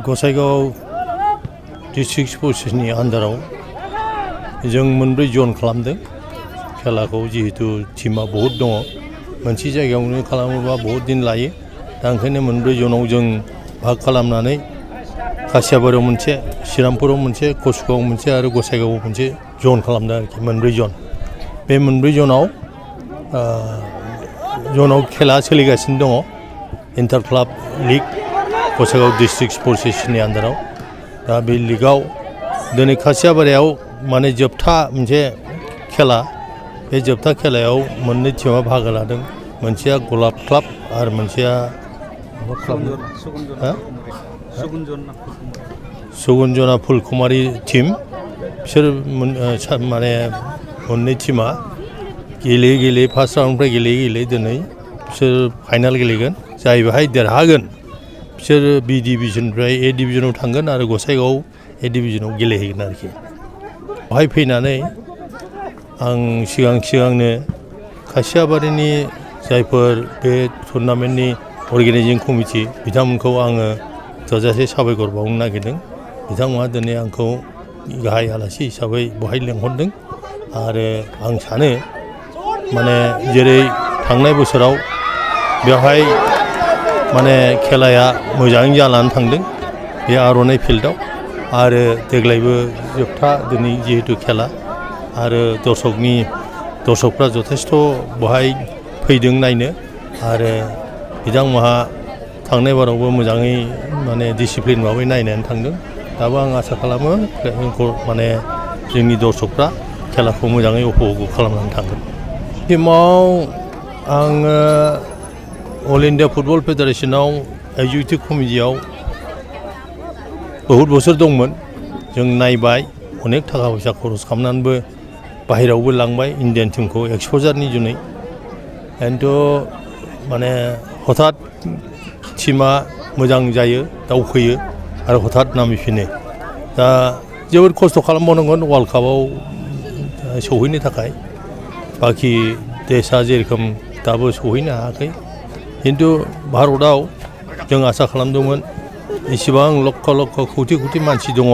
Gossaigaon district स्पर्ट्सनि आन्दाराव जों मोनब्रै जन खालामदों खेलाखौ जिहेतु टीमा बहुत दङ मोनसे जायगायावनो खालामोबा बहुत दिन लायो दा ओंखायनो मोनब्रै जनाव जों भाग खालामनानै खासियाबारियाव मोनसे श्रीरामपुराव मोनसे कसुगावआव मोनसे आरो गसाइगावआव मोनसे जन खालामदों आरोखि मोनब्रै जन बे मोनब्रै जनाव खेला सोलिगासिनो दङ inter club league Gossaigaon district sports एस'सिएशननि आन्दाराव दा बे लिगाव दिनै खासियाबारियाव माने जोबथा मोनसे खेला बे जोबथा खेलायाव मोननै टीमा बाहागो लादों मोनसेया गलाब क्लाब आरो मोनसेया सुगुनजना फुलकुमारि टीम बिसोर माने मोननै टीमा गेलेयै गेलेयै फार्स्ट राउन्डनिफ्राय गेलेयै दिनै बिसोर फाइनाल गेलेगोन जाय बेहाय देरहागोन बिसोर बि डिभिजननिफ्राय ए डिभिजनाव थांगोन आरो गसाइगाव ए डिभिजनाव गेलेहैगोन आरोखि बेवहाय फैनानै आं सिगांनो खासियाबारिनि जायफोर बे टुर्नामेन्टनि अर्गेनाइजिं कमिटि बिथांमोनखौ आङो थोजासे साबायखर बावनो नागिरदों बिथांमोनहा दिनै आंखौ गाहाय आलासि हिसाबै बेवहाय लेंहरदों आरो आं सानो माने जेरै थांनाय बोसोराव बेवहाय माने खेलाया मोजाङै जानानै थांदों बे आर'नाइ फिल्डआव आरो देग्लायबो जोबथा दिनै जिहेतु खेला आरो दर्शकफ्रा जथेस्थ' बेवहाय फैदों नायनो आरो बिथांमोनहा थांनाय बारावबो मोजाङै माने डिसिप्लिन भाबै नायनानै थांदों दाबो आं आसा खालामो माने जोंनि दर्शकफ्रा खेलाखौ मोजाङै उपभग खालामनानै थांगोन टीमाव आङो अल इन्डिया फुटबल फेडारेसनाव एक्जिकिउटिभ कमिटियाव बहुत बोसोर दंमोन जों नायबाय अनेक थाखा फैसा खरस खालामनानैबो बाहेरायावबो लांबाय इन्डियान टीमखौ एक्सप'जारनि जुनै खिन्थु माने हथात टीमा मोजां जायो दावखोयो आरो हथात नामिफिनो दा जोबोद खस्थ' खालामबावनांगोन वार्ल्ड कापआव सौहैनो थाखाय बाखि देशा जेरोखोम दाबो सौहैनो हायाखै खिन्थु भारतआव जों आसा खालामदोंमोन इसेबां लक्ष लक्ष कौटि मानसि दङ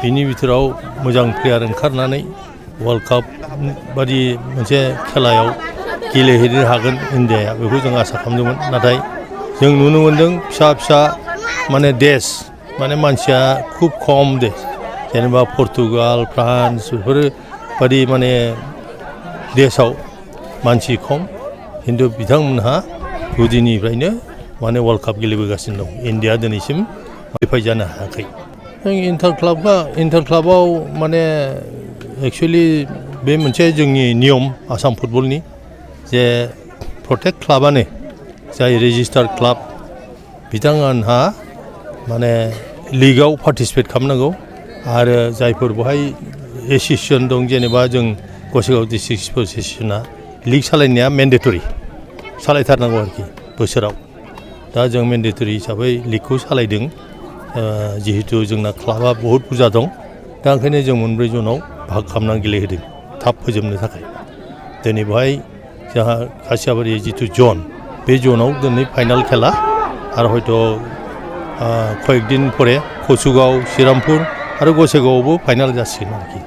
बिनि बिथोराव मोजां प्लेयार ओंखारनानै वार्ल्ड काप बादि मोनसे खेलायाव गेलेहैनो हागोन इन्डियाया बेखौ जों आसा खालामदोंमोन नाथाय जों नुनो मोन्दों फिसा माने देश माने मानसिया खुब खम देश जेनेबा पर्तुगाल फ्रान्स बेफोरबादि माने देशआव मानसि खम खिन्थु बिथांमोनहा गुदिनिफ्रायनो माने वार्ल्ड काप गेलेबोगासिनो दं इन्डिया दिनैसिम क्वालिफाइ जानो हायाखै जों इन्टार क्लाबाव माने एक्सुवेलि बे मोनसे जोंनि नियम आसाम फुटबलनि जे प्रत्येक क्लाबानो जाय रेजिस्टार्ड क्लाब बिथांमोनहा माने लिगाव पार्टिसिपेट खालामनांगौ आरो जायफोर बेवहाय एस'सिएसन दं जेनेबा जों गसाइगाव डिस्ट्रिक्ट स्पर्ट्स एस'सिएशना लिग सालायनाया मेन्डेटरि सालायथारनांगौ आरोखि बोसोराव दा जों मेन्डेटरि हिसाबै लिगखौ सालायदों जिहेतु जोंना क्लाबा बहुत बुरजा दं दा ओंखायनो जों मोनब्रै जनाव भाग खालामनानै गेलेहोदों थाब फोजोबनो थाखाय दिनै बेवहाय जोंहा खासियाबारि जिथु जन बे जनाव दिनै फाइनाल खेला आरो हयथ' कयेक दिन परे कसुगाव श्रीरामपुर आरो गसाइगावआवबो फाइनाल जासिगोन आरोखि